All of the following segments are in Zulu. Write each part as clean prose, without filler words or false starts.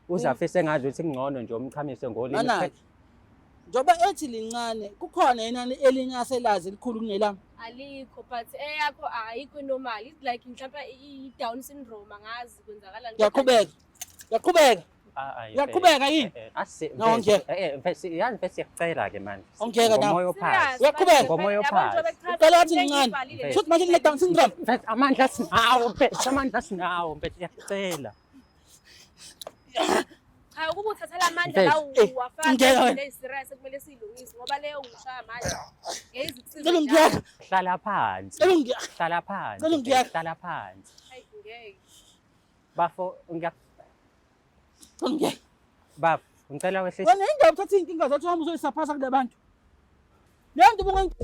Uzafise ngazi ukuthi kungcono nje umchamise ngolimi. Mana-ke njengoba ethi lincane, kukhona inani elinye aselazi elikhulu kunelami? Alikho, but eyakho ayikho normal. It's like mhlawumbe i-Down syndrome, angazi kwenzakalani. Ngiyaqhubeka, ngiyaqhubeka. Ah, ah, Uyaqhubeka yini? Asi No, ngiyeka. Mfethu, yazi mfethu, siyakucela ke manje. Awungiyeka nawe. Ngomoya ophansi. Uyaqhubeka. Ngomoya ophansi. Uqala wathi lincane. Shuthi manje line-Down syndrome. Mfethu, amandla sinawo mfethu, amandla sinawo mfethu, siyakucela. Cha, ukuba uthathela amandla Mfethu, la uwafaka ngiyeka wena. izinto eyi-serious ekumele siyilungise, ngoba leyo ngishaya manje ngeke izikusize Cela njalo. ungiyeka, Hlala phansi. cela ungiyeka. Hlala phansi. Cela ungiyeke. Hlala phansi. Hayi, ngeke. Bafo, ngiya Cela ungiyeka. Bafo, ngicela wehlise. Wena indaba uthatha iy'nkinga zakho uhambe uzoyisaphasa kule bantu. Leyo nto ubunga.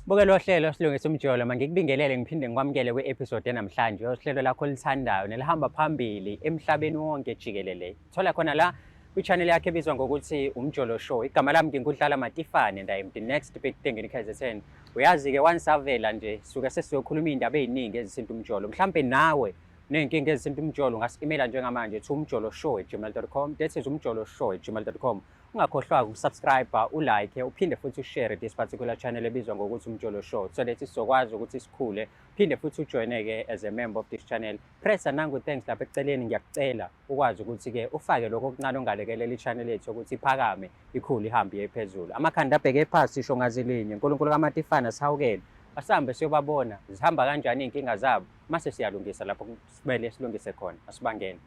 Bukela uhlelo Silungisa Umjolo, mangikubingelele ngiphinde ngikwamukele kwi-episode yanamhlanje yohlelo lakho olithandayo nelihamba phambili emhlabeni wonke jikelele. Thola khona la kwi-channel yakhe ebizwa ngokuthi Umjolo Show. Igama lami nginguDlala Matifane and I am the next big thing in KZN. Uyazi-ke, once avela nje suke sesiyokhuluma iy'ndaba ey'ningi ezithinta umjolo. Mhlampe nawe ney'nkinga ezithinta umjolo, ungasi-emaila njengamanje to umjoloshow@gmail.com. That is umjoloshow@gmail.com. Ungakhohlwa ukusubscribe, ulike, uphinde futhi ushare this particular channel ebizwa ngokuthi Umjolo Show so that sizokwazi ukuthi sikhule. Phinde futhi ujoyine-ke as a member of this channel. Pressa nangu thanks lapha eceleni, ngiyakucela ukwazi ukuthi-ke ufake lokho okuncane ongalekelela i-channel yethu ukuthi iphakame, ikhule, ihambe iye phezulu. Amakhanda abheke phasi, sisho ngazilinye. Nkulunkulu kaMatifana, sihawukele. Asihambe siyobabona zihamba kanjani iy'nkinga zabo, mase siyalungisa lapho kumele silungise khona. Asibangene.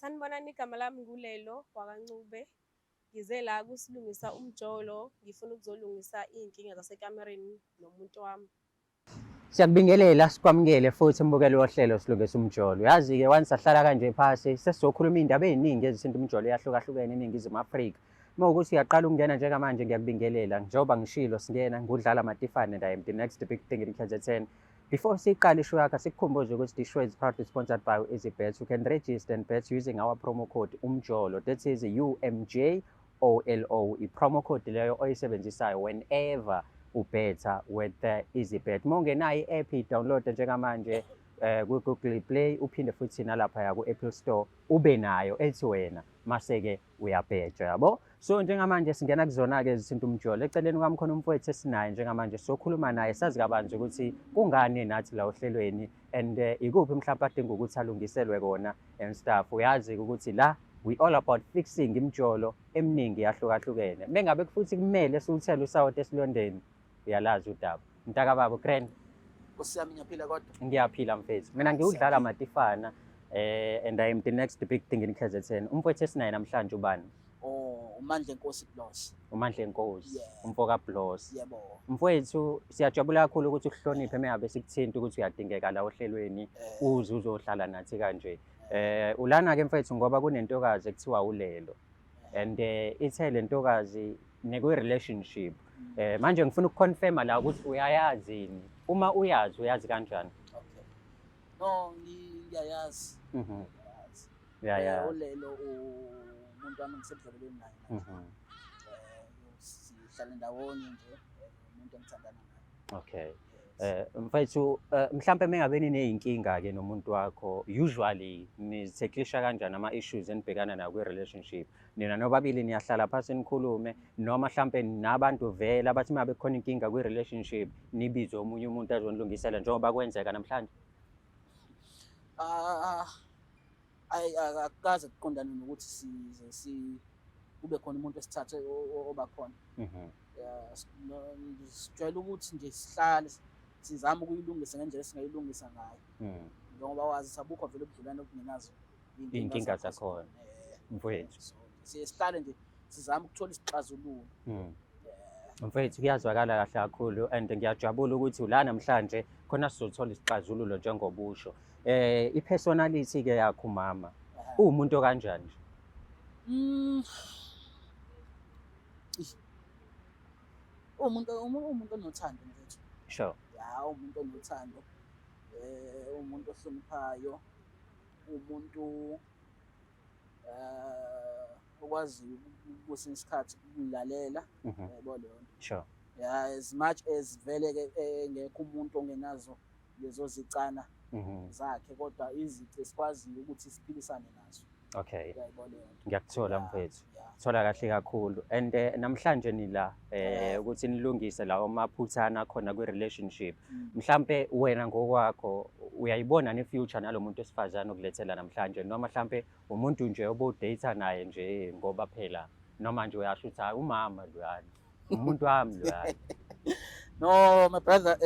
Sanibonani, igama lami nguLelo wakaNcube. Ngize la kuSilungisa Umjolo, ngifuna ukuzolungisa iy'nkinga zasekamereni nomuntu wami. Siyakubingelela, sikwamukele futhi mbukeli wohlelo Silungisa Umjolo. Uyazi-ke, once sahlala kanje phasi sesizokhuluma iy'ndaba ey'ningi ezithinta umjolo eyahlukahlukene eNingizimu Afrika. Uma ukuthi uyaqala ukungena njengamanje, ngiyakubingelela. Njengoba ngishilo, singena ngudlala Matifane and I am the next big thing in KZN. Before siqale ishow yakho, sikukhumbuze ukuthi the show is proudly sponsored by EasyBet. You can register and bet using our promo code UMJOLO. That is UMJOLO. I-promo code leyo oyisebenzisayo whenever ubetha with the EasyBet. Uma ungenayo i-app, i-download njengamanje ku-Google Play, uphinde futhi nalapha ku-Apple Store ube nayo, ethi wena mase-ke uyabheja, yabo. So njengamanje singena kuzona-ke ezithinta umjolo. Eceleni kwami khona umfowethu esinaye njengamanje, sokhuluma naye sazi kabanzi ukuthi kungani nathi la ohlelweni and ikuphi mhlawumbe adinga ukuthi alungiselwe kona and stuff. Uyazi ukuthi la we all about fixing imijolo eminingi yahlukahlukene. Mengabe futhi kumele siwuthele usawoti esilondeni, uyalazi udaba. Mntakababa, grand. Nkosi yami, ngiyaphila kodwa. Ngiyaphila mfethu. Mina ngiwudlala Matifana and I am the next big thing in KZN. Umfowethu esinaye namhlanje ubani? Oh, uMandla Nkosi Blos. uMandla Nkosi. Yeah. Umfoka Blos. Yebo. Mfowethu, siyajabula kakhulu ukuthi uhloniphe mengabe sikuthinta ukuthi uyadingeka la ohlelweni, uze uzohlala nathi kanje. Ulana ke mfethu ngoba kunentokazi ekuthiwa uLelo. And ithe le ntokazi nekwi relationship. Manje ngifuna ukuconfirma la ukuthi uyayazi yini? Uma uyazi, uyazi kanjani? Okay. No, ngiyayazi. Ngiyayazi. Uyayazi. ULelo umuntu wami, ngisebudlelwaneni naye manje. Sihlala ndawonye nje, umuntu engithandana naye. Okay. Yes. Mfethu, mhlambe mengabe nineyinkinga ke nomuntu wakho, usually nizitacklisha kanjani ama issues enibhekana nawo kwi relationship? Nina nobabili niyahlala phansi nikhulume, noma mhlambe nabantu vele abathi uma bekhona inkinga kwi relationship nibize omunye umuntu azonilungisela njengoba kwenzeka namhlanje? Ah, ayi, akukaze kuqondane nokuthi size si kube khona umuntu esithathe oba khona. Yeah, no, sijwayele ukuthi nje sihlale sizame ukuyilungisa ngendlela esingayilungisa ngayo. Njengoba wazi, sabukho vele ubudlelwane obungenazo Iy'nkinga zakhona. Mfowethu. So siye sihlale nje sizame ukuthola isixazululo. Mfowethu, kuyazwakala kahle kakhulu and ngiyajabula ukuthi ula namhlanje khona sizothola isixazululo njengobusho. I-personality ke yakho mama, uwumuntu okanjani nje? Eish. Umuntu onothando mfethu. Ya, umuntu onothando. Umuntu ohloniphayo. Umuntu okwaziyo kwesinye isikhathi ukulalela, yabo leyo nto. Yeah, as much as vele ke engekho umuntu ongenazo lezo zicana zakhe, kodwa izici esikwaziyo ukuthi siphilisane nazo. Yayibona leyo nto. Ngiyakuthola, mfethu. Thola kahle kakhulu. And namhlanje nila ukuthi nilungise lawo maphuthana khona kwi-relationship. Mhlambe wena ngokwakho uyayibona ne-future nalo muntu wesifazane okulethela namhlanje, noma mhlambe umuntu nje obu-date naye nje ngoba phela, noma nje uyasho ukuthi hayi umama loyana, umuntu wami loyana? No, my brother,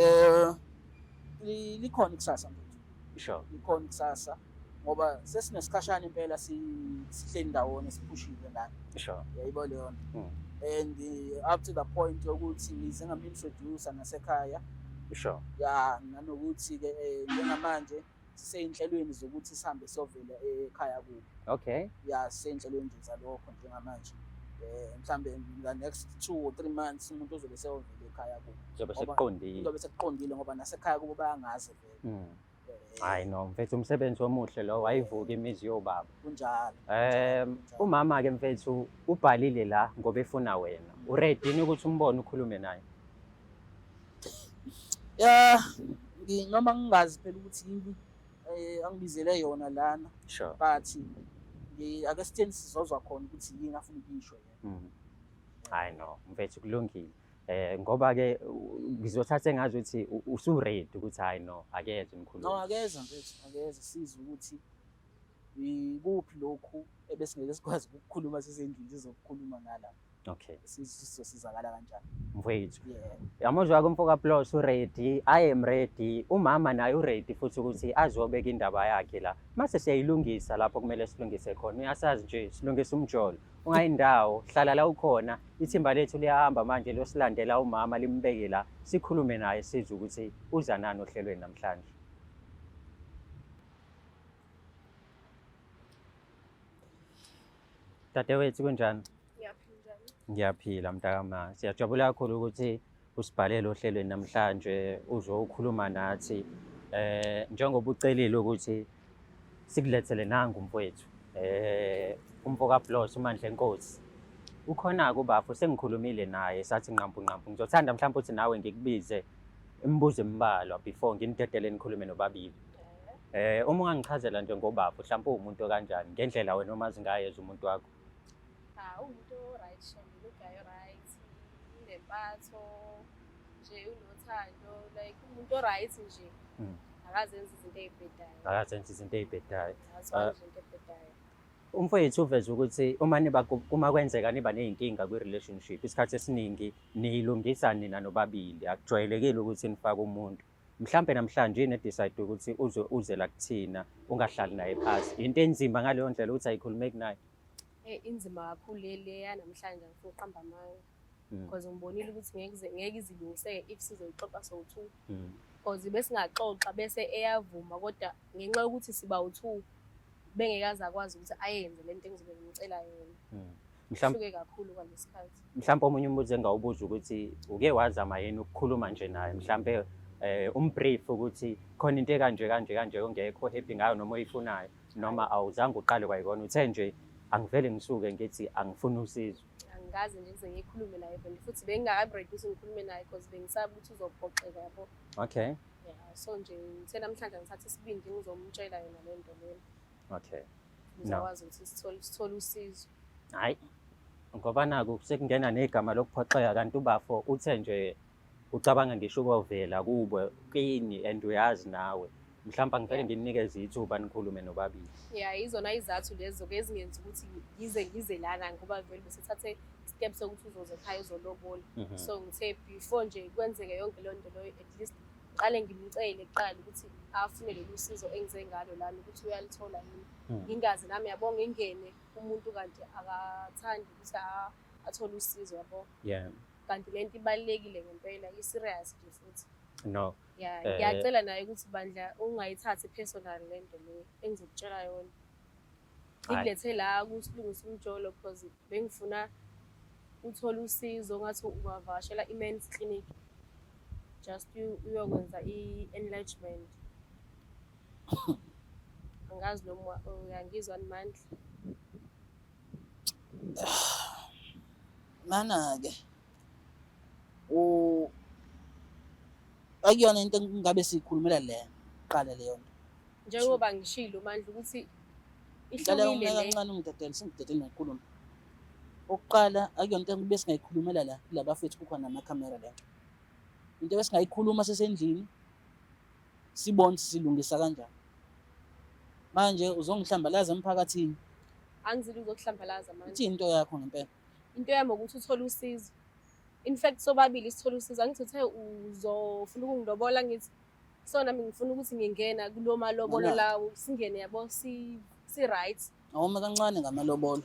likhona ikusasa mfethu. Likhona ikusasa ngoba sesinesikhashana impela sihleli ndawonye, siphushile ngane. Yayibona leyo nto. And up to the point yokuthi ngize ngam-introduce nasekhaya. Yeah, nanokuthi ke njengamanje siseyinhlelweni zokuthi sihambe siyovela ekhaya kubo. Yeah, siseyinhlelweni nje zalokho njengamanje. Mhlambe in the next 2 or 3 months umuntu uzobe seyovela ekhaya kubo. Kuzobe Ngoba sekuqondile. Kuzobe sekuqondile ngoba nasekhaya kubo bayangazi vele. Hayi no, mfethu, umsebenzi omuhle lo, wayivuka imizi yobaba. Kunjalo. Kunjalo. Umama ke mfethu ubhalile la ngoba efuna wena. U-ready yini ukuthi umbone ukhulume naye? Yeah, noma ngingazi phela ukuthi yini angibizele yona lana. But ake sitheni sizozwa khona ukuthi yini afuna ukuyisho yena. Hayi no, mfethu, kulungile. Ngoba ke ngizothatha engazi ukuthi usu-ready ukuthi hayi no, akeze nikhulume. No, akeze mfethu, akeze sizwe ukuthi ikuphi lokhu ebesingeke sikwazi ukukhuluma sisendlini, sizokukhuluma ngala. Sizosizakala kanjani? Mfethu. Yeah. Yamuzwa ke umfoka Plus u-ready, I am ready, umama naye u-ready futhi ukuthi azobeka indaba yakhe la. Mase siyayilungisa lapho kumele silungise khona. Uyasazi nje silungisa umjolo. Ungayindawo, hlala la ukhona. Ithimba lethu liyahamba manje liyosilandela umama limbeke la. Sikhulume naye sizwe ukuthi uza nani ohlelweni namhlanje. Dadewethu, kunjani? Ngiyaphila, njani? Ngiyaphila mntakama. Siyajabula kakhulu ukuthi usibhalele ohlelweni namhlanje uzokhuluma nathi. Njengoba ucelile ukuthi sikulethele nangu mfowethu. Umfo kaBlos uMandla Enkosi. Ukhona-ke ubafo, sengikhulumile naye sathi nqampu nqampu. Ngizothanda mhlawumbe ukuthi nawe ngikubize imibuzo embalwa before nginidedele nikhulume nobabili. Uma ungangichazela nje ngobafo, mhlawumbe uwumuntu kanjani ngendlela wena omazi ngayo as umuntu wakho? Ha, uwumuntu o-right, shame, u-guy o-right, unempatho nje, unothando, like umuntu o-right nje. Akazenzi izinto ey'bhedayo. Akazenzi izinto ey'bhedayo. Akazenzi izinto ey'bhedayo. Umfowethu uveze ukuthi uma kwenzeka niba ney'nkinga kwi-relationship, isikhathi esiningi niyilungisa nina nobabili, akujwayelekile ukuthi nifake umuntu. Mhlampe namhlanje yini e-decide ukuthi uze la kuthina ungahlali naye phasi? Into enzima ngaleyo ndlela ukuthi ayikhulumeki naye. Inzima kakhulu le yanamhlanje, angifuni ukuqamba amanga. Because ngibonile ukuthi ngeke izilungiseke if sizoyixoxa sowu-two. Because besingaxoxa bese eyavuma, kodwa ngenxa yokuthi siba u-two bengeke akwazi ukuthi ayenze lento engizobe ngimcela yona. Kuhluke kakhulu kwalesikhathi. Mhlampe omunye umbuzo engawubuza ukuthi uke wazama yini ukukhuluma nje naye, mhlampe um-brief ukuthi khona into ekanje kanje kanje ongekho happy ngayo noma oyifunayo, noma awuzange uqale kwayikona, uthe nje angivele ngisuke ngithi angifuni usizo? Angikaze nje ngize ngikhulume naye vele, futhi bengingakabi ready ukuthi ngikhulume naye because bengisaba ukuthi uzophoxeka, yabo. Yeah, so nje ngithe namhlanje ngithatha isibindi ngizomtshela yona le nto lena. Ngizokwazi ukuthi sithole usizo. Hayi, ngoba naku sekungena negama lokuphoxeka, kanti ubafo uthe nje ucabanga ngisho ukovela kubo kini and uyazi nawe. Mhlawumbe angivele nginikeze ithuba nikhulume nobabili. Yeah, izona izathu lezo ke ezingenza ukuthi ngize lana, ngoba vele besithathe step sokuthi uzoza ekhaya uzolobola. So ngithe before nje kwenzeke yonke leyo nto leyo, at least ngiqale ngimcele kuqala ukuthi afune lolu sizo engize ngalo lana ukuthi uyalithola yini. Ngingazi nami, yabo, ngingene umuntu kanti akathandi ukuthi athole usizo, yabo. Kanti lento ibalulekile ngempela, i-serious nje futhi. No. Yeah, ngiyacela naye ukuthi bandla ungayithathi personal lento le engizokutshela yona. Ngikulethe la kusilungisa umjolo because bengifuna uthole usizo, ngathi ungavakashela i-men's clinic just uyokwenza i-enlargement. Angazi noma uyangizwa yini Mandla. Mana-ke u akuyona into engabe siyikhulumela le kuqala leyo nto. Njengoba ngishilo Mandla ukuthi Ngicela ihlukile umeka le. kancane ungidedele singidedele nokukhuluma. Okokuqala akuyona into ekube singayikhulumela la kulabafethu kukhona namakhamera le nto. Into ebesingayikhuluma sesendlini sibone ukuthi silungisa kanjani. Manje uzongihlambalaza emphakathini. Angizile ukuzokuhlambalaza Mandla. Ithini into yakho ngempela? Into yami ukuthi uthole usizo. In fact sobabili sithole usizo. Angithi uthe uzofuna ukungilobola ngithi so nami ngifuna ukuthi ngingena kulo malobolo Mana. lawo singene yabo si si right. Awume kancane ngamalobolo.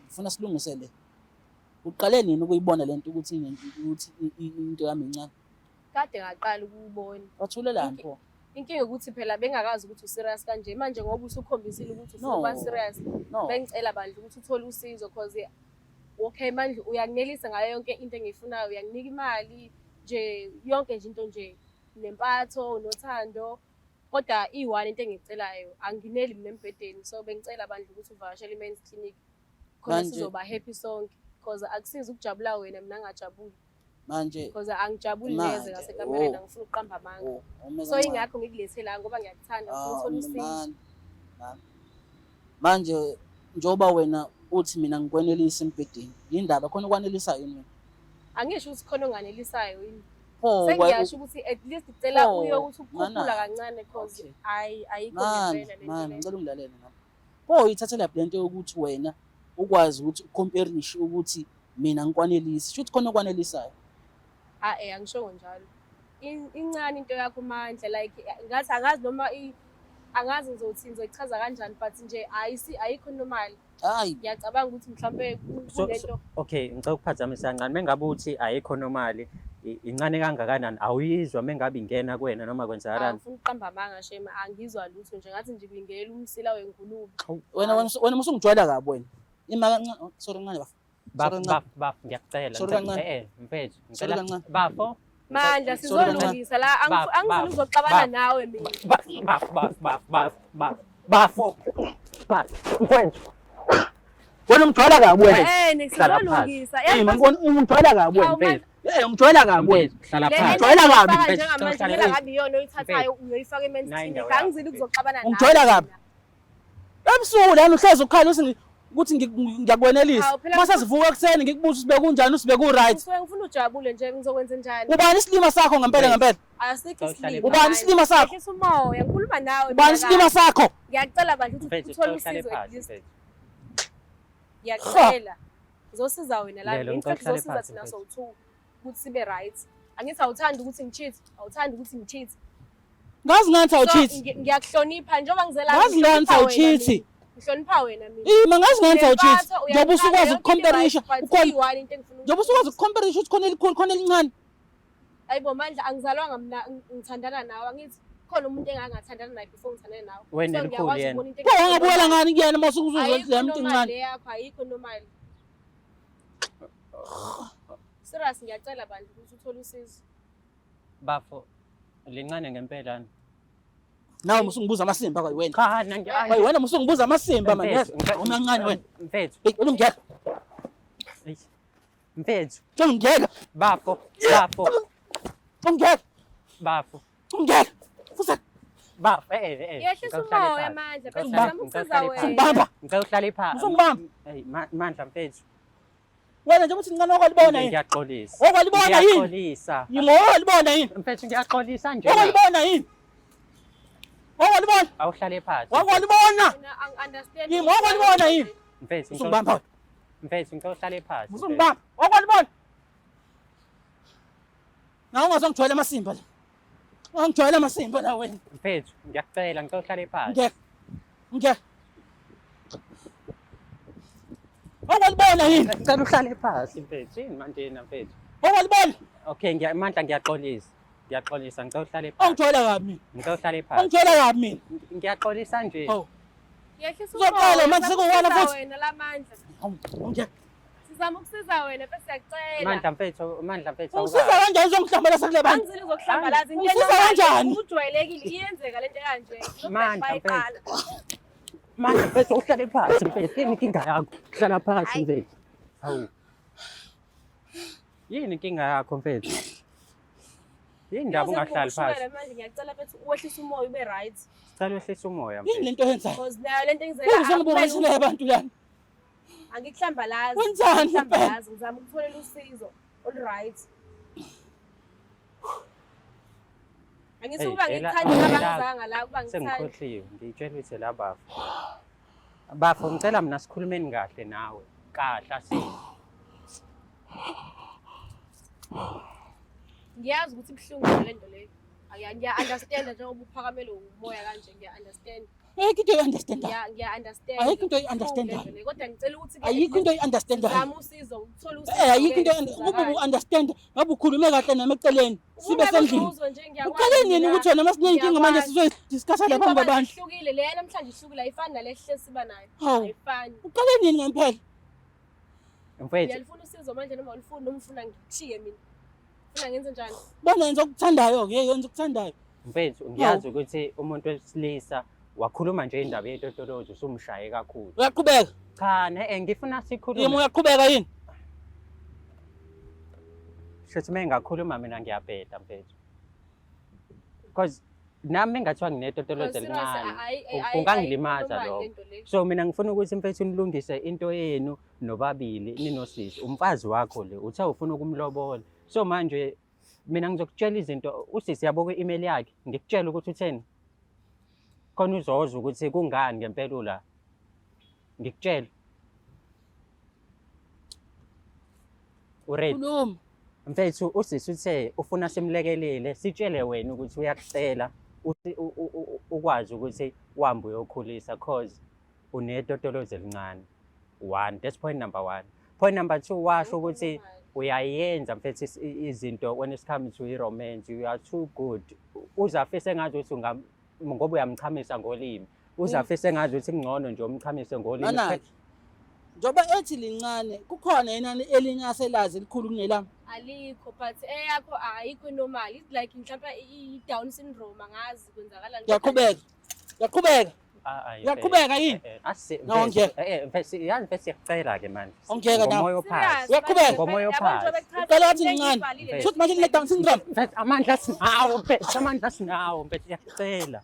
Ngifuna silungise le. Uqale nini ukuyibona lento ukuthi ukuthi into yami incane? Kade ngaqala ukubona. Wathulelani pho? Inkinga ukuthi phela bengakazi ukuthi userious kanje. Manje ngoba usukhombisile ukuthi ufuna No. ukuba serious, No. bengicela bandla ukuthi uthole usizo cause okay manje uyanginelisa ngayo yonke into engiyifunayo, uyanginika imali nje yonke nje into nje nempatho nothando. Kodwa iyi-one into engiyicelayo, angineli mina embhedeni. So bengicela bandla ukuthi uvakashele i-men's clinic khona Manje- sizoba happy sonke cause akusizi ukujabula wena mina ngingajabuli Manje because angijabuli neze Manje, ngasekamereni, oh. angifuni ukuqamba amanga. oh, awume So kancane. ingakho ngikulethe la ngoba ngiyakuthanda, ngifuna Ah, uthole usizo. man. Man. Manje njengoba wena uthi mina ngikwenelisa embhedeni, yindaba khona ukwanelisayo yini wena? Angisho ukuthi khona onganelisayo yini. Pho Sengiyasho ukuthi at least cela Pho, uye ukuthi ukukhuphula mana. kancane cause Okay. ayi ayikho Man, ngempela lento man, le. ngicela ungilalele nami. Pho uyithathela le nto yokuthi wena ukwazi ukuthi ucomparishe ukuthi mina ngikwanelisi. Shuthi khona okwanelisayo. Ah eh angishongo njalo. Incane into yakho Mandla like ngathi angazi noma angazi ngizothini ngizoyichaza kanjani but nje ayisi ayikho normal. Hayi, Ngiyacabanga ukuthi mhlambe kunento Okay, ngicela ukuphazamisa kancane. Mengabe uthi ayikho normal, incane kangakanani awuyizwa mengabe ingena kuwena noma kwenzakalani? Angifuni ukuqamba amanga shame, angizwa lutho nje ngathi nje ngingela umsila wengulube. Wena wena wena usungijwayela kabi wena. Ima kancane, oh, sorry kancane bafo. Bafo, Sorry kancane. bafo, bafo, ngiyakucela. Sorry Ngicela- kancane. Eh, mfethu, Sorry ngicela kancane. bafo. Mandla Sorry kancane. sizolungisa la, Bafo, angifuni bafo, ukuzoxabana bafo. nawe mina. Bafo, bafo, bafo, bafo, bafo, bafo. Bafo, mfethu. Wena ungijwayela kabi wena. Eh, Hlala sizolungisa. Eh, mangibona ungijwayela kabi wena. Hawu, Eh, ungijwayela kabi wena. Mfethu, hlala Le phansi. Ungijwayela kabi. oyifaka Mfethu, njengamanje hlala kumele phansi. ngabe iyona oyithathayo uyoyifaka e-men's Nayi clinic. indawo yakho, Angizile ukuzoxabana nawe. Ungijwayela kabi. Ebusuku lana uhlezi ukhala uthi ukuthi ngiyakwenelisa. Hawu, phela Mase sivuka ekuseni ngikubuza usibe kunjani usibe ku right. Ngisuke ngifuna ujabule nje ngizokwenza njani? Ubani isilima sakho ngempela Mfethu. ngempela? Asikho Uhlale isilima. Ubani manje. isilima sakho? Yehlisa umoya, ngikhuluma nawe. Ubani mina isilima kabi. sakho? Ngiyacela bandla ukuthi Mfethu, uthole uhlale usizo at phansi, least. mfethu. Ngiyacela. Ngizosiza wena la. Lelo, In ngicela fact uhlale ngizosiza phansi, thina mfethu. sowu-two ukuthi sibe right. Angithi awuthandi ukuthi ngi-cheat, awuthandi ukuthi ngi-cheat. Ngazi ngathi So awucheat. ngiyakuhlonipha njengoba ngizela Ngazi ngathi ngihlonipha wena awucheat. mina. Ngihlonipha wena mina. Ima ngazi ngathi awucheat. Nempatho, Njengoba usukwazi uyakuthanda, yonke into ukucomparisha, i-right, but ukhona iyi-one into engifuna njengoba usukwazi ukucomparisha ukuthi khona elikhulu khona elincane. Hayibo Mandla, angizalwanga mina ngithandana nawe, angithi khona umuntu engangathandana naye before ngithandane nawe. Wena So elikhulu ngiyakwazi yena. ukubona into Pho wangabuyela ngani kuyena uma usuke Ayikho uzozwa umuntu normal encane. le yakho, ayikho normal. Serious ngiyacela bandla ukuthi uthole usizo. Bafo, lincane ngempela. Nawe musungibuza amasimba kwayi wena. Cha, nangi Kwayi wena musungibuza amasimba manje. Mfethu, ngicela- Umncane wena. Mfethu, Hey, wena ungiyeka. eish. Mfethu, Ungiyeka. bafo, bafo, Ungiyeka. bafo, Ungiyeka. Futhi bafo, eh eh eh. Yehlisa ngicela uhlale umoya phansi. Mandla, Ngicela bese uhlale- ngizama ukusiza ngicela uhlale wena. phansi. Usungibamba. Ngicela uhlale phansi. Usungibamba. Hey, Mandla mfethu. Wena nje uthi ncane okwalibona yini? Ngiyaxolisa. Okwalibona yini? Ngiyaxolisa. Yingokwalibona yini? Mfethu ngiyaxolisa nje. Okwalibona yini? Okwalibona. Awuhlale phansi. Wakwalibona. Mina angi-understand. Yimi, okwalibona yini? Mfethu, Usungibamba. Mfethu ngicela uhlale phansi. Usungibamba. Okwalibona. Nawe ungazongijwayela amasimba la. Ungangijwayela amasimba la wena. Mfethu, ngiyakucela ngicela uhlale phansi. Ngeke. Ngeke. Okwalibona yini? Ngicela uhlale phansi mfethu. Yini manje yena mfethu? Okwalibona. Okay, Mandla ngiyaxolisa. Ngiyaxolisa, ngicela uhlale phansi. Ungijwayela kabi mina. Ngicela uhlale phansi. Ungijwayela kabi mina. Ngiyaxolisa nje. Oh. Yehlisa Uzoqala umoya, manje sekuwena sizama futhi. wena la Mandla. Ungiyeka. Sizama ukusiza wena bese siyacela. Mandla mfethu, Mandla mfethu. Ungisiza kanjani uzongihlambalaza kule bantu? Angizile uzokuhlambalaza into Ungisiza enormal, kanjani? Ujwayelekile iyenzeka lento kanje. Mandla, Bayiqala. Manje mfethu uhlale phansi mfethu, yini inkinga yakho? Hlala phansi mfethu. Hawu. Yini inkinga yakho mfethu? Yini ndaba ungahlali phansi? Manje ngiyacela mfethu uwehlise umoya ube right. Sicela wehlise umoya Yini mfethu. lento oyenzayo? Because nayo lento engizela Uzongibongisile abantu lana. Angikuhlambalazi. Wenzani Angikuhlambalazi, ngizama ukutholela usizo olu right. Angithi Hey, ukuba ela- ngikuthanda ela- abangizanga la ukuba ngikuthanda. Sengikhohliwe, ngiyitshela ukuthi la bafo. Bafo ngicela mina sikhulumeni kahle nawe. Kahle asisi. Ngiyazi ukuthi ibuhlungu le nto leyo. Ngiya-understand njengoba uphakamele umoya kanje ngiya-understand. Ayikho into oyi-understandayo. Ngiya-understand. Ayikho into oyi-understandayo. Ibuhlungu le nto leyo, Kodwa ngicela ukuthi Ayikho into oyi-understandayo. Zama usizo, uthole usizo. Eh ayikho into ke, ukuba u-understand ngabe ukhulume kahle nami eceleni sibe Uma sendlini. uzwe nje ngiyakwazi Uqale nini mina. ukuthi wena masineyinkinga manje Ngiyakwazi. sizoyidiscussa la phambi Ingoba kwabantu? ihlukile le namhlanje ihlukile ayifani nale esihlezi siba nayo. Hawu. Ayifani. Uqale nini ngempela? Mfethu, Uyalifuna usizo manje noma ulifuni noma ufuna ngikushiye mina. Ufuna ngenze njani? Bona yenza okuthandayo ke, yenza okuthandayo. mfethu ngiyazi ukuthi umuntu wesilisa wakhuluma nje indaba yetotolozi usumshaye kakhulu. Uyaqhubeka. Cha, ne ngifuna Yimi sikhulume. uyaqhubeka yini? Shuthi uma ngingakhuluma mina ngiyabheda mfethu. Because nami engathiwa nginetotolozi Serious, elincane. Kungangilimaza kungangilimaza lokho. So mina ngifuna ukuthi mfethu nilungise into yenu nobabili ninosisi. Umfazi wakho le uthe ufuna ukumlobola. So manje mina ngizokutshela izinto usisi yabo kwi-email yakhe ngikutshela ukuthi utheni. Khona uzozwa ukuthi kungani ngempela ula. Ngikutshela. Uready? Khuluma. Mfethu usisi uthe ufuna simlekelele sitshele wena ukuthi uyakucela ukwazi ukuthi uhambe uyokhulisa cause unetotolozi elincane. One, that's point number one. Point number two, washo ukuthi uyayenza mfethu izinto when it comes to i-romance, you are too good. Uzafisa engathi ukuthi ngoba uyamchamisa ngolimi. Uzafisa engathi ukuthi kungcono nje umchamise ngolimi. Mana-ke njengoba ethi lincane kukhona inani elinye aselazi elikhulu kunelami. Alikho but eyakho ayikho normal. It's like mhlawumbe i-Down syndrome angazi kwenzakalani. Uyaqhubeka. Uyaqhubeka. Ah, ah, Uyaqhubeka yini? Asi No, angiyeka. mfethu, yazi mfethu siyakucela ke manje. Angiyeka nawe. Ngomoya ophansi. Uyaqhubeka. Ngomoya ophansi. Uqala wathi lincane. Shuthi manje line-Down syndrome. Mfethu amandla sinawo mfethu, amandla sinawo mfethu siyakucela.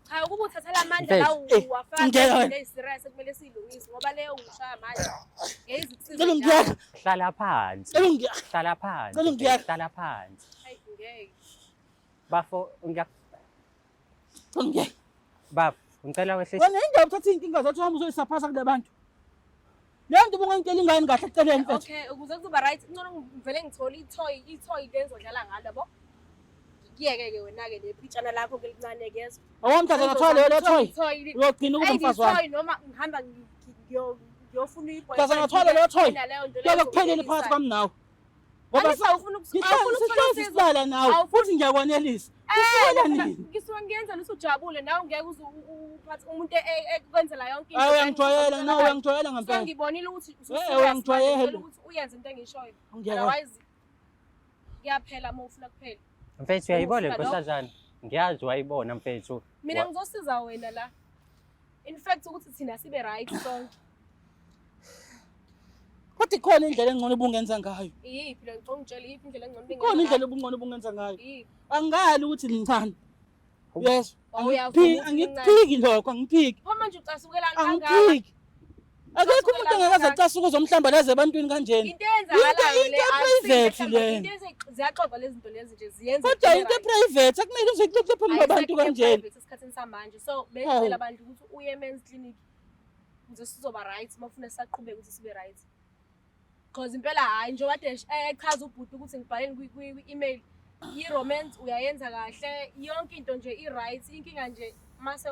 Cha ukuba uthathela amandla Mfethu, la uwafaka ngiyeka wena. le serious ekumele siyilungise ngoba leyo ngishaya manje. Ngeke izikusize. Cela ungiyeka. Hlala phansi. Cela ungiyeka. Hlala phansi. Cela ungiyeke. mfethu, Hlala phansi. Hayi ngeke. Bafo ngiya Cela ungiyeka. bafo ngicela wehlise. Wena indaba uthatha iy'nkinga zakho uhambe uzoyisaphasa kule bantu. Leyo nto ubungangitshela ingane kahle eceleni mfethu. Okay, ukuze kuzoba right ngcono ngivele ngithole i-toy le ngizodlala ngalo yabo. Ngiyeke ke wena ke lepitshana lakho ke lincane ke yezwa. Awami mhlaza ngathola leyo leyo toy. Toy. Uyogcina ukuba umfazi wami. Toy noma ngihamba ngiyofuna i-boyfriend. Mhlaza ngathola leyo toy. Naleyo nto leyo Kuyobe kuphelele phakathi kwami nawe. Ngoba Angithi awufuna awufuna ukuthola sihlezi usizo. silala nawe Awufuni- futhi ngiyakwanelisa. Kusukela nini? Ngisuke ngiyenza ukuthi ujabule nawe ngeke uze uphathe umuntu ekwenzela yonke into. Hayi uyangijwayela nawe uyangijwayela So ngempela. ngibonile ukuthi Eh, uyangijwayela. ngicela ukuthi uyenze into engiyishoyo. Ungiyeka. Otherwise kuyaphela uma ufuna kuphela. Mfethu uyayibona Ufuna lokho? nkosazana. Ngiyazi wayibona mfethu. Mina ngizosiza wena la. In fact ukuthi thina sibe right sonke. Kodwa ikhona indlela engcono obungenza ngayo. Iyiphi le ngicela ungitshele iyiphi indlela engcono Ikhona indlela obungcono obungenza ngayo. Iyiphi? Angali ukuthi lincane. Yes. Oh, uyavuma ukuthi Angikuphiki lokho, angiphiki. Pho manje ucasukelani kangaka? Angiphiki. Akekho umuntu angakaze acasuke uzomhlambalaza ebantwini kanjena. Into eyenzakalayo le Into e-private le. Into ziyaxoxa lezi zinto lezi nje ziyenza. Kodwa into e-private akumele uze kuxoxe phambi kwabantu kanjena. Ayisekho esikhathini samanje. So bengicela abantu ukuthi uye e-men's clinic ukuze sizoba right uma ufuna sisaqhubeka ukuthi sibe right. Because impela hhayi njengoba kade echaza ubhuti ukuthi ngibhaleni kwi-email i-romance uyayenza kahle yonke into nje i-right inkinga nje mase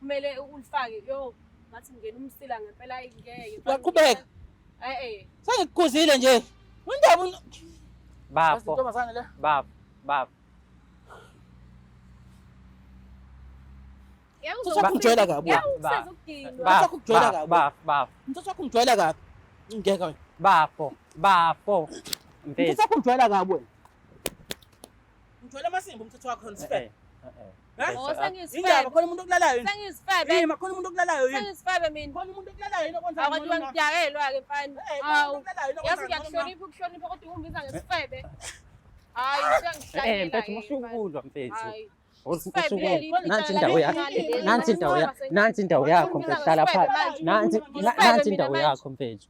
kumele ulifake yo ngathi ngena umsila ngempela ayi ngeke. Uyaqhubeka? Eh. Sengikukhuzile nje. Indaba Bafo, intombazane le. bafo, bafo. Mthatha wakho ungijwayela kabi wena. Ngeke Bafo. Ukujwayela kabi. Bafo, bafo, Mthatha wakho ungijwayela kabi. Ngeke wena. bafo, bafo. Mfethu. Mthatha wakho ungijwayela kabi wena. Ngijwayela amasimba umthetho wakho Eh, nisifele. eh, eh. Eh? Oh, Indaba sengiyisifebe. khona umuntu okulalayo yini? Sengiyisifebe. Yini khona umuntu okulalayo yini? Sengiyisifebe mina. Khona umuntu okulalayo yini okwenza Awu kanti wangidakelwa-ke mfana. Eh, khona Hawu. umuntu okulalayo yini Yazi okwenza ngcono ngiyakuhlonipha ukuhlonipha kodwa ungibiza ngesifebe. Hayi, Eh mfethu usuyangihlanyela-ke musukulwa mfethu. Hayi. Usukulwa. Leli Nansi indawo yakho. leli Nansi indawo yakho. Nansi indawo yakho mfethu hlala phansi. Nansi nansi indawo yakho mfethu.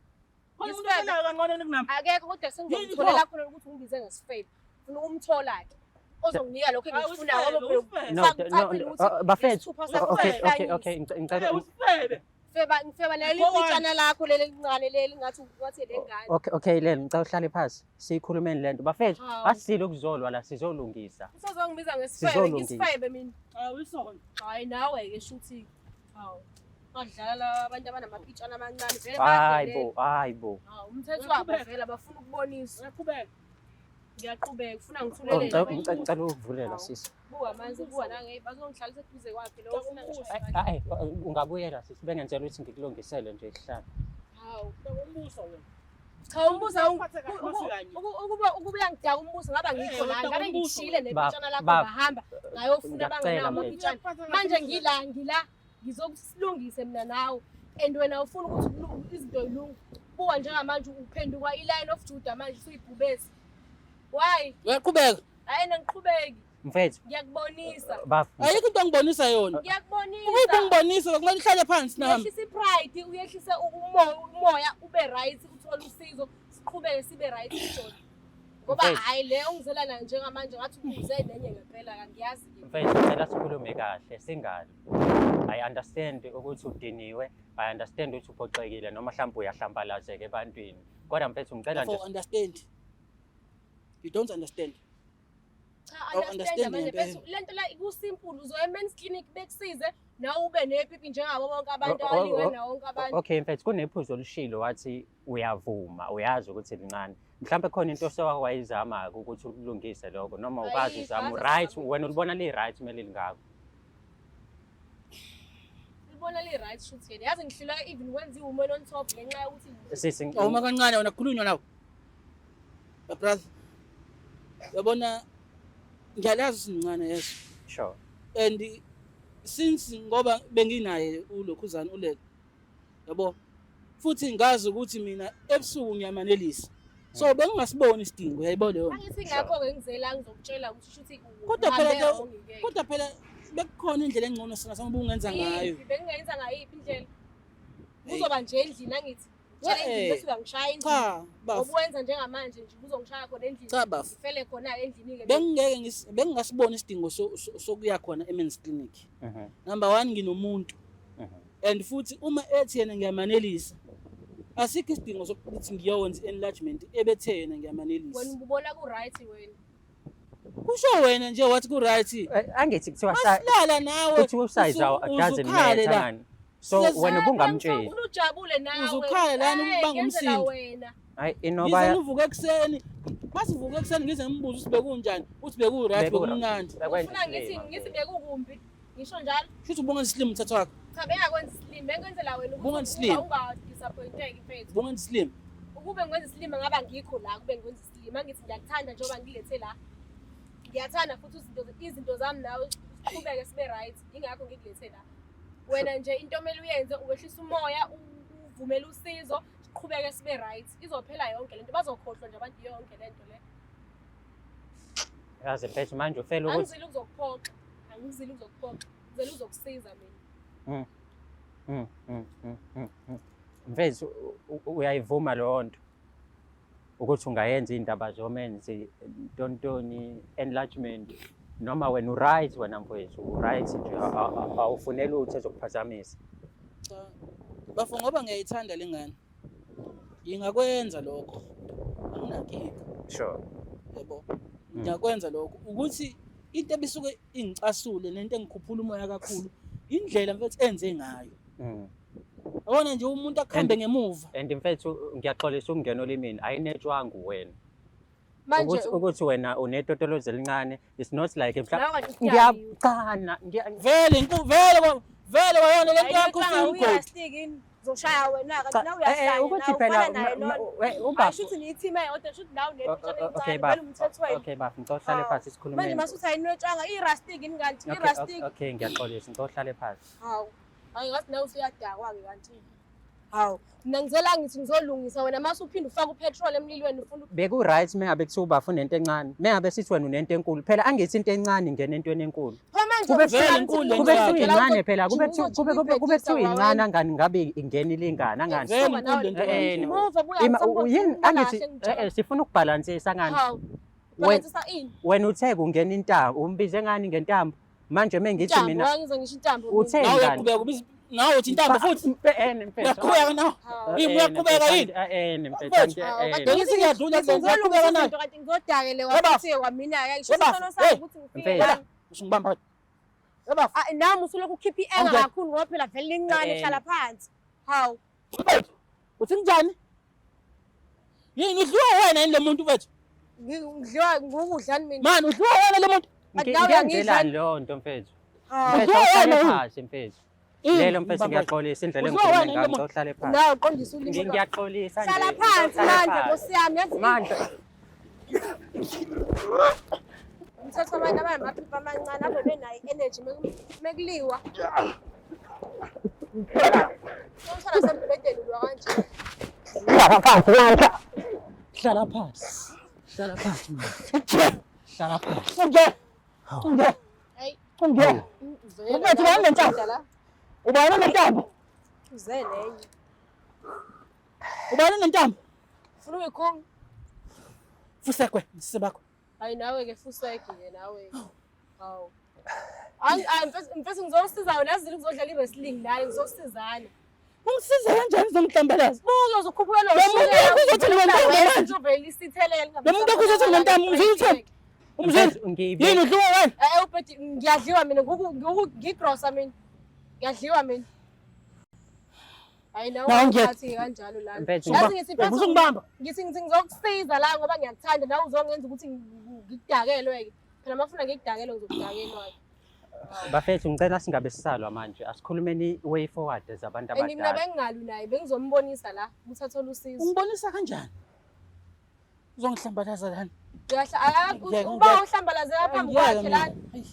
Khona umuntu okulalayo kangcono yini kunami? Akekho kodwa sengizomtholela khona ukuthi ungibize ngesifebe. Ufuna ukumthola-ke. Ozonginika lokho Hayi, engikufunayo usifebe, ngoba usifebe. No, no, no, bafethu. Isithupha sakho Okay, okay, siyahlanyisa. okay. Ngicela Eh, usifebe. Feba ngifeba naleli Go on. pitshana lakho leli elincane leli ngathi ngathi lengane. Okay, okay Lelo, ngicela uhlale phansi. Siyikhulumeni lento. Bafethu, Hawu. asisile ukuzolwa la sizolungisa. Usazongibiza ngesifebe, Sizolungisa. ngisifebe mina. Hawu isona. Hayi nawe ke shuthi. Hawu. Badlala abantu abanamapitshana amancane vele Hayi bayadelela. bo, hayi bo. Hawu, umthetho wabo vele abafuna ukuboniswa. Uyaqhubeka. Ngiyaqhubeka ufuna Oh, ngithulelele. ngicela ukuvulela Hawu. sisi. Buka manje buka nange bazongihlalisa eduze kwakhe lo ufuna ngishaywe. Hayi, ungabuyela sisi. Bengenzela ukuthi ngikulungisele nje isihlalo. Hawu. Umbuso wena. Cha umbuso Uphathe kahle masikanye. ukuba ukuba uyangidaka umbuso ngaba ngikho la Eh, ngabe umbuso. ngishile nepitshana lakho Baba, ngahamba ngayofuna ngiyacela abanganawo mfethu. amapitshana. Manje ngila ngila ngizokulungisa mina nawe and wena ufuna ukuthi izinto zilunge. Buka njengamanje uphenduka i-line of Judah manje usuyibhubesi. Why? Uyaqhubeka. Hayi nangiqhubeki. Mfethu, Ngiyakubonisa. baf. Ayikho into angibonisa yona. Ngiyakubonisa. Ukuphi ungibonisa kumele uhlale phansi nami. Uyehlisa i-pride, uyehlise umoya, umoya ube right, uthole usizo, siqhubeke sibe right sijole. Ngoba Mfethu. hayi le ongizela nayo njengamanje ngathi ubuze nenye ngempela angiyazi ke. Mfethu, ngicela sikhulume kahle singali. I understand ukuthi udiniwe, I understand ukuthi uphoxekile noma mhlawumbe uyahlambalazeka ebantwini. Kodwa mfethu ngicela nje For understand. You don't understand. Cha Oh, understand understand manje ngempela. mfethu lento la ku-simple uzoya e-men's clinic bekusize nawe ube nepipi njengabo bonke abantu Oh, oh, abalingana oh, nawo wonke abantu. Okay mfethu kunephuzu olushilo wathi uyavuma uyazi ukuthi lincane mhlawumbe khona into osewake wayizama-ke ukuthi ulungise lokho noma ukazi Ayikho, uzama aze right azame. wena ulibona li-right kumele lingako. Libona li-right shuthi yena. Yazi ngihluleka even wenza i-woman on top ngenxa yokuthi Sisi Awuma kancane wena khulunywa nawe. My brother. Yabona ngiyalazi sincane yeso. Sure. And since ngoba benginaye ulokhuzana ulele. Yabo. Futhi ngazi ukuthi mina ebusuku ngiyamanelisa. So bengingasiboni isidingo uyayibona leyo. nto. angithi ngakho-ke ngizela ngizokutshela ukuthi shuthi Kodwa phela uhambe ke- wrong-ke. Kodwa phela bekukhona indlela engcono sina sama ubungenza ngayo. Yiphi? Bengingayenza ngayiphi indlela? Kuzoba nje endlini angithi. Ngitshela endlini Eh. bese uyangishaya endlini. Cha, bafo. Ngoba wenza njengamanje nje uzongishaya khona endlini. Cha bafo. Ngifele khona endlini-ke. Bengingeke bengingasiboni isidingo sokuya khona e-men's clinic. Number 1 nginomuntu. And futhi uma ethi yena ngiyamanelisa. Asikho isidingo sokuthi ngiyowenza enlargement ebethe yena ngiyamanelisa. Wena ubona ku-right wena. Kusho wena nje wathi ku right. Angithi kuthiwa Masilala nawe. kuthiwa usize doesn't uzukhale matter la. ngani. So wena ubungamtsheli. Ufuna ujabule nawe. Uzukhale lana Eh, ukubanga ngenzela umsindo. wena. Hayi Ngize inoba ngivuke ekuseni. Masivuke ekuseni ngize ngimbuze ukuthi bekunjani, uthi beku-right bekumnandi. Bekwenza Ufuna ngithi isilima, ngithi mfethu. bekukumbi. Ngisho njalo. Shuthi ubonga isilima umthatho wakho. Cha bengakwenza isilima, bengenzela wena Ubonga ukuthi isilima. unga-disappointeki mfethu. Ubonga isilima. Ukube ngikwenza isilima ngaba ngikho la, kube ngikwenza isilima. Ngithi ngiyakuthanda njengoba ngilethe la. Ngiyathanda futhi izinto zami nawe siqhubeke sibe right. Ingakho ngikulethe la. Wena nje into omele uyenze uwehlisa umoya, uvumele usizo, siqhubeke sibe right. Izophela yonke lento, bazokhohlwa nje abantu yonke lento le. Yazi mfethu manje ufela ukuthi Angizile ukuzokuphoxa, angizile ukuzokuphoxa. Ngizele uzokusiza mina. Mfethu uyayivuma leyo nto ukuthi ungayenza iy'ndaba zomenzi ntontoni enlargement noma wena u-right wena mfethu u-right nje awufuneli lutho ezokuphazamisa. Cha. Bafo ngoba ngiyayithanda le ngane. Ngingakwenza lokho. Anginankinga. Sure. Yabo. Ngiyakwenza lokho ukuthi into ebisuke ingicasule nento engikhuphula umoya kakhulu indlela mfethu enze ngayo. Yabona nje umuntu akuhambe ngemuva. And mfethu ngiyaxolisa ukungena olimini ayinetshwanga wena. Manje Ukuthi wena unetotolozi elincane it's not like nawe kanti udakiwe. ngiyacana Vele vele vele wayona lento yakho usuyumgodi. Ngizoshaya wena Cha, kanti nawe eh, eh, uyahlanya ukuthi nawe phela ufana naye lona. ubaba Hayi shuthi niyithima eyodwa shuthi nawe unepitshana okay elincane baba vele umthetho wenu. Okay baba, ngicela uhlale Hawu. phansi sikhulume. Manje masuthi ayinwetshanga i-rustic yini kanti Okay, i-rustic. okay, ngiyaxolisa, ngicela uhlale phansi. Hawu. Hayi ngathi nawe usuyadakwa-ke kanti. Hawu. Mina ngizela ngithi ngizolungisa wena mase uphinde ufake upetrol emlilweni ufuna Beku-right mengabe kuthiwa ubafo unento encane, mengabe sithi wena unento enkulu. Phela angithi into encane ingena entweni enkulu. Phela manje Kube ufuna vele ukuthi inkulu le Kube nto kuthiwa yakhe. incane phela, kube kuthiwa kube kube kube kuthiwa incane angani ngabe ingena ilingana angani. Vele inkulu le nto Eh, eh, yakhe. Muva buya Ima yini angithi sifuna ukubhalansisa ngani. Hawu. Wen- Balansisa ini? Wena uthe kungena intambo, umbize ngani ngentambo? Manje mengithi Intambo, mina wangize ngisho intambo mina. uthe Nawe ngani? uyaqhubeka ubiza nawe uthi intambo futhi. Mfethu. Uyaqhubeka nawe. Hawu. Yini, uyaqhubeka yini? Mfethu. Hawu, kade Bengithi ngiyadlula ngithi kulento, uyaqhubeka ngizolungisa nayo. izinto kanti ngizodakelewa Weba. futhi kwamina-ke. Ngisho Weba. isono sami Hey. ukuthi ngifike Mfethu. la. Usungibamba wena. Yeba. Ah, nami usulokhu ukhipha i-enga Awungena. kakhulu ngoba phela vele lincane Eh, eh. hlala phansi. Hawu. Mfethu. Uthi njani? Yini udliwa wena yini lo muntu mfethu? Ngidliwa ngukudlani mina? Mani udliwa wena lo muntu? Kanti nawe uyangidla. Ngiyenzelani leyo nto mfethu? Hawu. Mfethu Udliwa awuhlale wena yini? phansi mfethu. Yini? Lelo mfethu Ngibamba wena. ngiyaxolisa indlela Udliwa engikhulume wena ngayo yini lo ngicela uhlale phansi. Nawe uqondisa ulimi lwakho. Ngiyaxolisa nje. Hlala ngicela phansi uhlale manje phansi. nkosi yami yazi Mandla. umthetho abantu abanamaphupho amancane ave benayo i-energy mekuliwa. Umshana sembhedeni ulwa kanje. Hlala phansi Mandla. Hlala phansi. Hlala phansi Mandla. Hlala phansi. Unge. Unge. Hayi. Unge. Vele Mfethu, ubani nentambo? la. Ubani nentambo? Uze nenye. Ubani nentambo? Ufuna uyikhonga? Fusekwe, sibakho. Hayi nawe ke fuseke ke nawe. Hawu. Hayi mfethu ngizosiza wena yazi ngizodlala i-wrestling naye ngizosizana. Ungisiza kanjani uzongihlambalaza? Buka uzokhuphuka lo Lo muntu wakho uzothi nginentambo manje. Uzovela isithelele. Lo muntu wakho uzothi nginentambo, umzwile utheni? Umzwile? Mfethu ngibe Yini udliwa wena? Eh ubhedi ngiyadliwa mina nguku ngigrosa mina. Ngiyadliwa mina. Hayi nawe Nawe ngiyek- ungiphathi kanjalo lana. Mfethu, Yazi ngithi mfethu Usungibamba. ngithi ngithi ngizokusiza la ngoba ngiyakuthanda nawe uzongenza ukuthi ngikudakelwe ke. Phela uma ufuna ngikudakelwe ngizokudakelwa ke. Bafethu ngicela singabe sisalwa manje. Asikhulumeni way forward zabantu And mina abadala. bengingalwi naye bengizombonisa la ukuthi athole usizo. Ungibonisa kanjani? Uzongihlambalaza lana. Uyahla Ngiyeke, uba ngiyeke. uhlambalazeka phambi Ngiyeke kwakhe mina. lana. Ayi.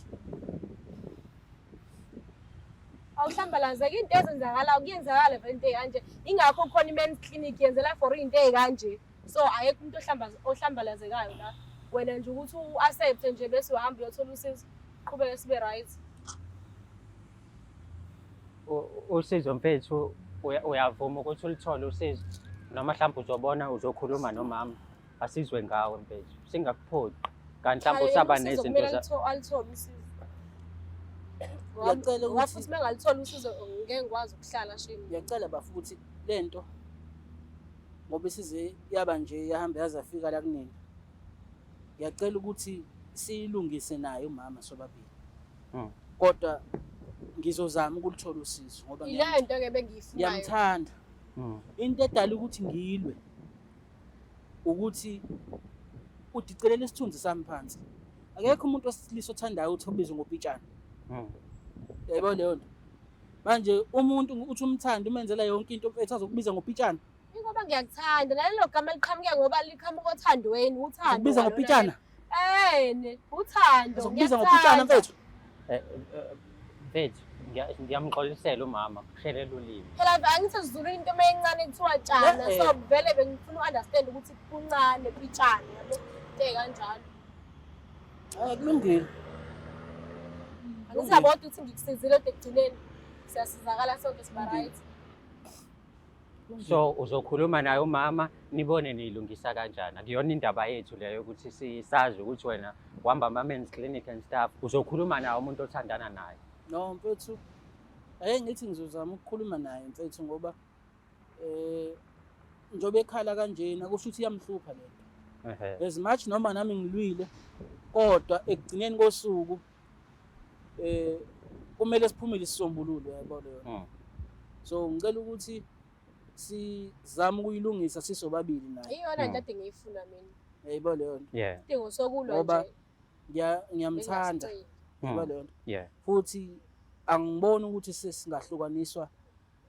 Awuhlambalazeka into ezenzakalayo kuyenzakala vele into ey'kanje. Ingakho khona i-men's clinic yenzela for into ey'kanje. So ayekho umuntu ohlambalazekayo la. Wena nje ukuthi u-accept nje bese uhamba uyothola usizo. Qhubeke sibe right. Usizo mfethu uyavuma ukuthi ulithole usizo noma mhlawumbe uzobona uzokhuluma nomama asizwe ngawe mfethu singakuphoqi kanti mhlawumbe usaba Usizo nezinto kumele alithole usizo. Ngiyacela Ngoba ukuthi futhi mengalitholi usizo ngeke ngikwazi ukuhlala shame. Ngiyacela bafuthi lento ngoba isize yaba nje yahamba yaze yafika la kunina. Ngiyacela ukuthi siyilungise naye umama sobabili. Kodwa ngizozama ukulithola usizo ngoba Ile nto ke bengiyifunayo. ngiyamthanda. Into edala ukuthi ngilwe ukuthi udicelela isithunzi sami phansi. Akekho umuntu wesilisa othandayo ukuthi ubizwe ngopitshana. Yayibona leyo nto. Manje umuntu uthi umthanda umenzela yonke into mfethu azokubiza ngopitshana. Ingoba ngiyakuthanda nalelo gama liqhamuke ngoba liqhamuka othandweni uthando. Ukubiza kwalona ngopitshana? lelo. Uthando. Azokubiza ngopitshana mfethu. Mfethu ngiyamxolisela umama kushelela ulimi. Phela angithi esiZulwini into emeyincane kuthiwa tshana Eh, eh. so vele bengifuna u-understand ukuthi kuncane pitshana yabo into ey'kanjalo. Hayi kulungile. Angithi yabo ukuthi ngikusizile kodwa ekugcineni siyasizakala sonke siba right. So uzokhuluma naye umama nibone niyilungisa kanjani. Akuyona indaba yethu leyo ukuthi sisazi ukuthi wena uhamba ama-men's clinic and stuff. Uzokhuluma naye umuntu othandana naye. No mfethu, ake ngithi ngizozama ukukhuluma naye mfethu ngoba njengoba ekhala kanjena kusho ukuthi iyamhlupha lento. As much noma nami ngilwile kodwa ekugcineni kosuku kumele siphumele isisombululo yabo leyo. So ngicela ukuthi sizame ukuyilungisa sisobabili naye. Iyona nto ade ngiyifuna mina. Yayibona leyo nto. Isidingo sokulwa Ngoba nje. ngiyamthanda. Bengingasiceli. Yayibona leyo nto. Futhi angiboni ukuthi sesingahlukaniswa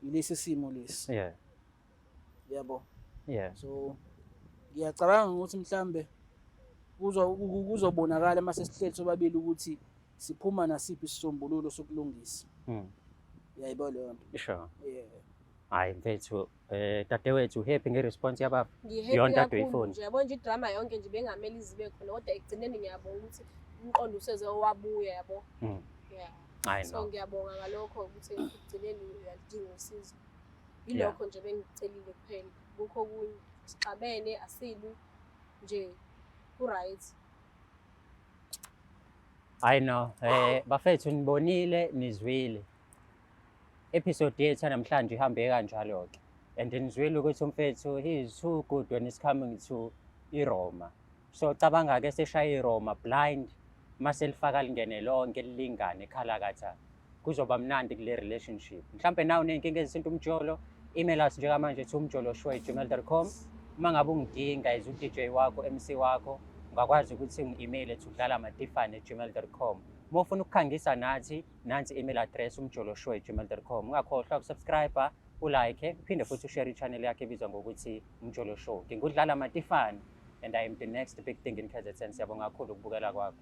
Ilesi simo lesi. Yabo. So ngiyacabanga ukuthi mhlambe kuzobonakala mase sihleli sobabili ukuthi siphuma nasiphi isisombululo sokulungisa. Uyayibona leyo nto? Sure. Yeah. Hayi mfethu, dadewethu, happy nge-response yababa? Ngi-happy Yonke ade kakhulu uyifuna. nje, yabo nje, idrama yonke nje bengamele izibe khona, kodwa ekugcineni ngiyabonga ukuthi umqondo useze wabuya, yabo. Yeah. Hayi So no. ngiyabonga ngalokho ukuthi ekugcineni uyalidinga usizo. Yilokho nje bengikucelile kuphela, kukho okunye sixabene asilwi nje, ku-right. Hayi no, bafethu, nibonile, nizwile. Episode yethu namhlanje ihambe kanjalo ke. And nizwile ukuthi umfethu, he is too good when it's coming to iRoma. So cabanga ke seshaya iRoma blind, mase lifaka lingene lonke lilingane ekhalakatha. Kuzoba mnandi kule relationship. Mhlambe nawe uney'nkinga ezithinta umjolo, email us njengamanje to umjoloshow@gmail.com. Uma ngabe ungidinga as u-DJ wakho, MC wakho, ungakwazi ukuthi ungi-email to dlalamatifane@gmail.com. Uma ufuna ukukhangisa nathi, nansi email address, umjoloshow@gmail.com. Ungakhohlwa ukusubscribe, ulike, uphinde futhi ushare i-channel yakhe ebizwa ngokuthi Umjolo Show. Ngingudlala Matifane and I am the next big thing in KZN. Siyabonga kakhulu ukubukela kwakho.